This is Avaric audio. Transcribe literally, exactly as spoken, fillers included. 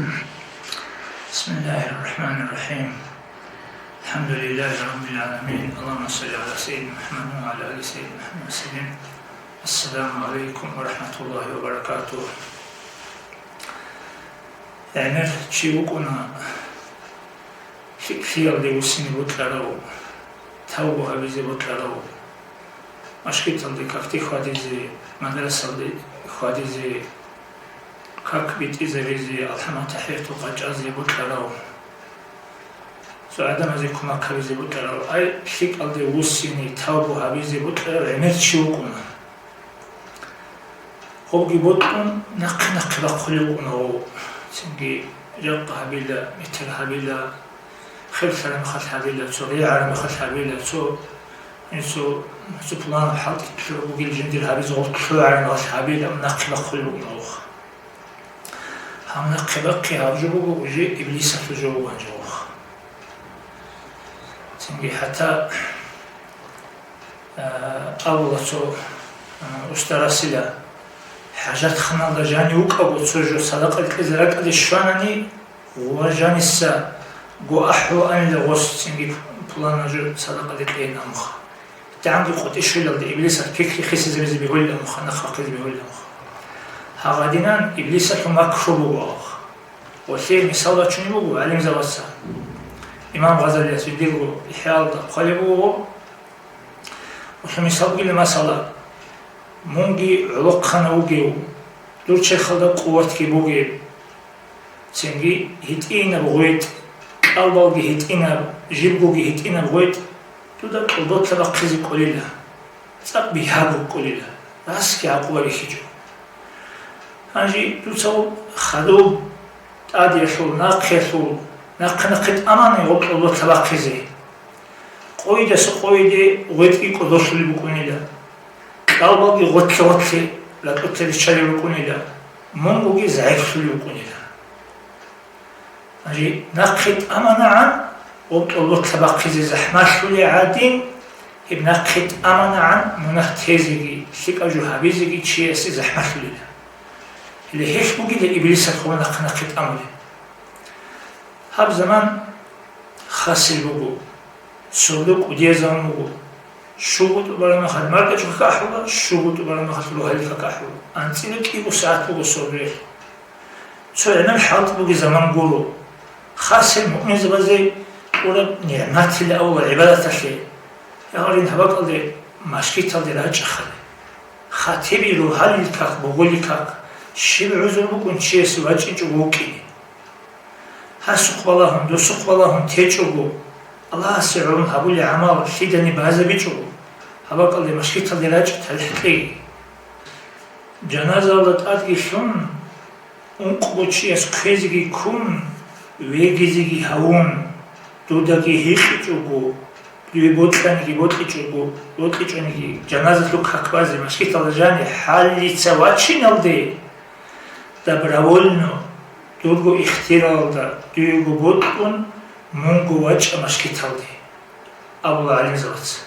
بسم الله الرحمن الرحيم. الحمد لله رب العالمين. اللهم صل على سيدنا محمد وعلى آل سيدنا محمد وسلم. السلام عليكم ورحمة الله وبركاته. ГӀемер чи вукӀуна, лъикӀлъиялде вуссине бокьарав, тавбу гьабизе бокьарав, машгиталде какде хьвадизе, мадрасалде хьвадизе, как битӀизабизе, алхӀам-тахӀиятул къачӀазе бокьарав, цо гӀадамазе кумек гьабизе бокьарав, ай, лъикӀалде вуссине тавбу гьабизе бокьарав гӀемер чи вукӀуна. Гъобги бокьун, нахъе-нахъе бахъулев вукӀуна гъов. Цинги рекъ гьабила, метер гьабила, херлъараб мехалъ гьабила, цо регӀараб мехалъ гьабила, цо, цо, цо пуланаб хӀалтӀи лъугӀ бугел жиндир гьабизе гъов лъугӀараб мехалъ гьабила, нахъе бахъулев вукӀуна гъов. Гьаб нахъе бахъи гьаб жо буго, уже иблисалъул жо буго гьанже гъов. Цинги хӀатта, а, абула цо, а, устарасила, хӀажатханалда жанив вукӀаго цо жо садакъа кьезе ракӀалде щванани, ва жаниса гу ахӀулаанила гъос цинги пулана жо садакъа кьейин амха. ДагӀанги къотӀи щвелалда иблисалъ пикри хисизабизе бегьулила амха, нахъ бахъизе бегьулила амха. Гьагъадинан иблисалъул макру буго амха. Ва лъие мисал бачунеб буго гӀалимзабаца. Имам Гъазалияс жиндирго ИхӀяалда хъвалеб буго. Гьелъул мисал бугила, масала, мунги гӀолохъанав вугев, дур черхалда къуватги бугеб, цинги гьитӀинаб гъветӀ, кӀалбалги гьитӀинаб, жибгоги гьитӀинаб гъветӀ дуда тӀолботлъа бахъизе кӀолила, цӀакъ бигьа букӀулила, расги гӀакъуба бихьичӀо. Гьанже дуца хадуб, тӀадиялъул, нахъиялъул, нахъе-нахъе тӀамани гъоб тӀолботлъа бахъизе. Къойидаса къойиде гъветӀги кӀодолъулеб букӀунила, кӀалбалги гъотлъи-гъотлъи ракьулъе риччалел рукӀунила, мунгуги загӀиплъулев вукӀунила. Гьанже нахъе тӀаманагӀан гъоб тӀолботлъа бахъизе захӀмалъулей гӀадин, гьеб нахъе тӀаманагӀан мунагь тезеги, лъикӀаб жо гьабизеги чиясе захӀмалъулила. Гьеле гьелъ бугила иблисалъ гъоб нахъе-нахъе тӀамулеб. Гьаб заман хасил буго, сордо кӀудиязабун буго. Щуго тӀубараб мехалъ маркӀачӀухъ ахӀула, щуго тӀубараб мехалъ рогьалихъ ахӀула. АнцӀила кӀиго сагӀат буго сордоялъ. Цо гӀемер хӀалтӀи бугеб заман гуро. Хасил муъминзабазе кьураб нигӀматила авла гӀибадаталъе. Гьагъарин гьаб бакӀалде, машгиталде рачӀахъали. Хатиби рогьалил как, бугъулил как, щиб гӀузру букӀун чиясе вачӀинчӀого вукӀине. Гьасухъ балагьун, досухъ балагьун течӀого, Аллагьасе гӀурун гьабулел гӀамал лъидани базабичӀого, гьаб бакӀалде машгиталде рачӀа талихӀ кьеги. Жаназаялда тӀадги лъун, ункъго чияс кквезеги ккун, вегизеги гьавун, дудаги гьикъичӀого, дуе бокьаниги бокьичӀого, бокьичӀониги жаназалъул как базе машгиталда жаниб хӀаллъица вачиналде, добровольно, дурго ихтияралда дуего бокьун, мунго вачӀа машгиталде, абула гӀалимзабаца.